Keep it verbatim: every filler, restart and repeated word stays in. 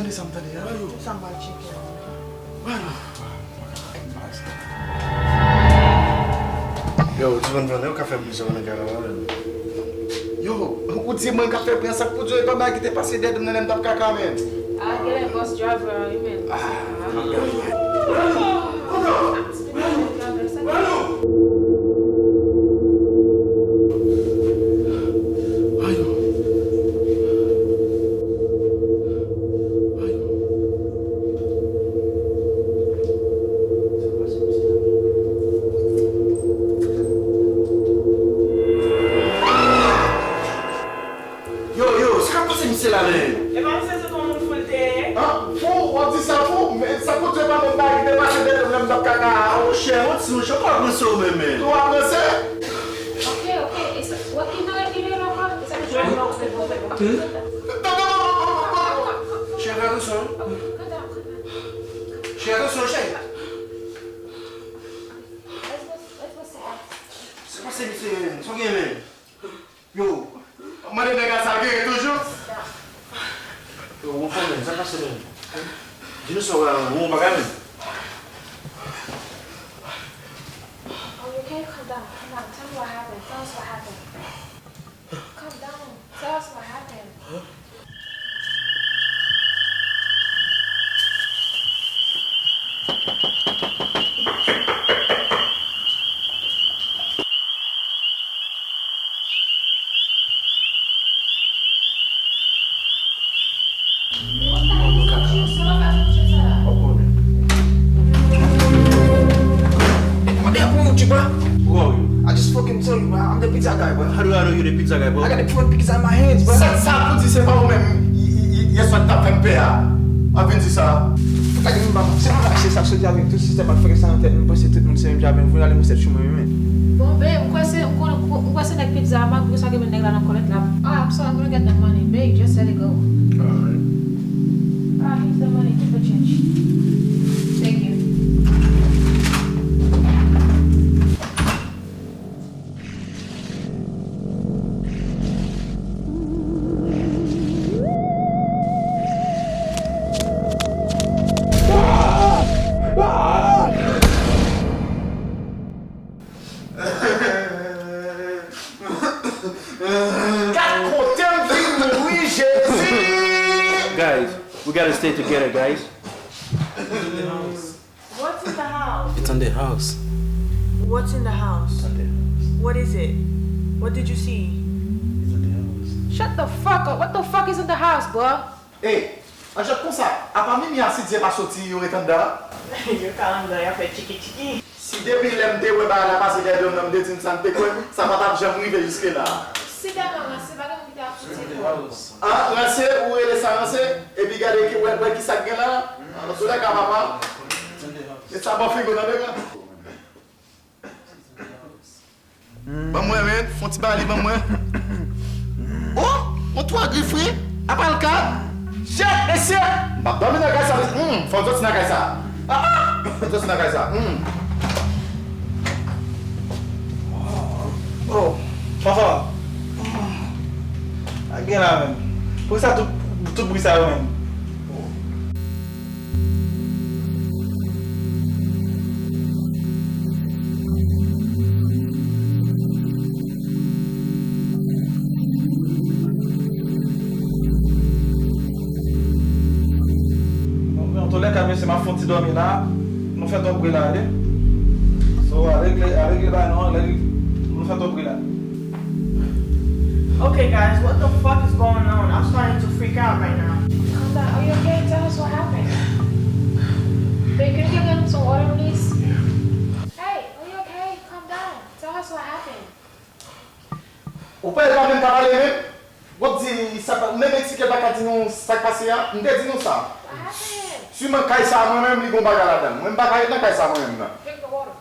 Tande sa m tande a. Sa m pral tcheke a. Yo, ou di mwen, mwen, ou ka fè m blize mwen nan kay la, mwen. Yo, ou di mwen ka fè pran sa k pou di yo, e pa bagay ki te pase dèyè m nan lè m t ap kaka, men. Ah, genlè bus driver, wi, men. Ah, Yo, yo, sa k ap pase misye la, men? E pa misye se yon moun fou l te ye? Ah, fou? W ap di sa fou? Men sa pou di pa menm bagay ki te pase dèyè m lè m t ap kaka a. Ah, monchè, yon ti monchè, ou pa ranse ou menm, men. Ou ap ranse? Ok, ok. E sa, w ap kite w epi lè ankò? E sa k ap fè w. Chè, fè atansyon, wi. Chè, atansyon, chè. Sa k ap pase misye, men? Sa w gen, men? Yo, mande nèg la sa geri toujou. Yo, ou fò menm, sa k pase menm? Di nou sa w wè la, ou yon bagay menm. Oh, you can't calm down. Calm down. Tell me what happened. Tell us what happened. Calm down. Tell us what happened. Mwen byen pou yon tchip, bro. Who are you? I just fucking tell you, bro. I'm the pizza guy, bro. How do I know you the pizza guy, bro? I got the fucking pizza in my hands, bro. Sa, sa pou di se pa ou menm. Y-, y-, y-, yèswa t ap fè m pè a. W ap vin di sa. Fòk la gen menm pa. Se mwen rache sa k soti avèk tout sistèm ak frè sa nan tèt, mwen panse tout moun se menm jan avè m. Vin ale mwen sèt sou mwen, men. Bon, babe, m kwè se, m konnen, m kwè se nèg pizza a, malgre sa gen menm nèg la nan kòlèt la. Ah, I'm sorry, I'm gonna get the money. Babe, just let it go. Alright. Ah, here's the money. Keep the change. Thank you. Gad kote m vin mouri, Jezi! Guys, we gotta stay together, guys. What's in the house? It's in the house. What's in the house? It's in the house. What is it? What did you see? It's in the house. Shut the fuck up. What the fuck is in the house, bro? Ey, an jwèt konsa, apa Mimi a Sidye pa soti, yo ret anndan an? Yo ka anndan, y ap fè tchiki tchiki. Si depi lè m te wè bagay la pase dèyè do m nan, m te di n sa, m te kwè sa pa t ap janm rive jiske la. Si tèlman ranse, pa gen moun ki te ap soti. Ah, ranse, ou rele sa ranse? Epi gade ki, wè, wè ki sa k gen la? An tou lè ka, papa. E sa bon figo nan de kan. Ban mwen, men, fon ti bali, ban mwen. Oh, on twa gri fri, apa l ka. Shit, mesye. M p ap dòmi nan kay sa, mesye. Hmm, fò m soti nan kay sa. Ah, ah, fò m soti nan kay sa. Hmm. Oh, papa. Sa gen la menm. Poukisa tout, tout bri sa yo menm? Bon, antouka, mesye, m ap fè yon ti dòmi la. Nou fè twòp bri la, tande. So, a regle, a regle bagay nou, a regle, nou fè twòp bri la. Okay, guys, what the fuck is going on? I'm starting to freak out right now. Calm down. Are you okay? Tell us what happened. Babe, can you get some water, please? Hey, are you okay? Calm down. Tell us what happened. Ou pa, pa menm ka pale menm? W ap di sa, menm etike pa ka di nou sa k pase a? M te di nou sa. What happened? Siman kay sa a mwen menm, li gon bagay ladan l. Mwen m pa ka ret nan kay sa a mwen menm nan. Drink the water.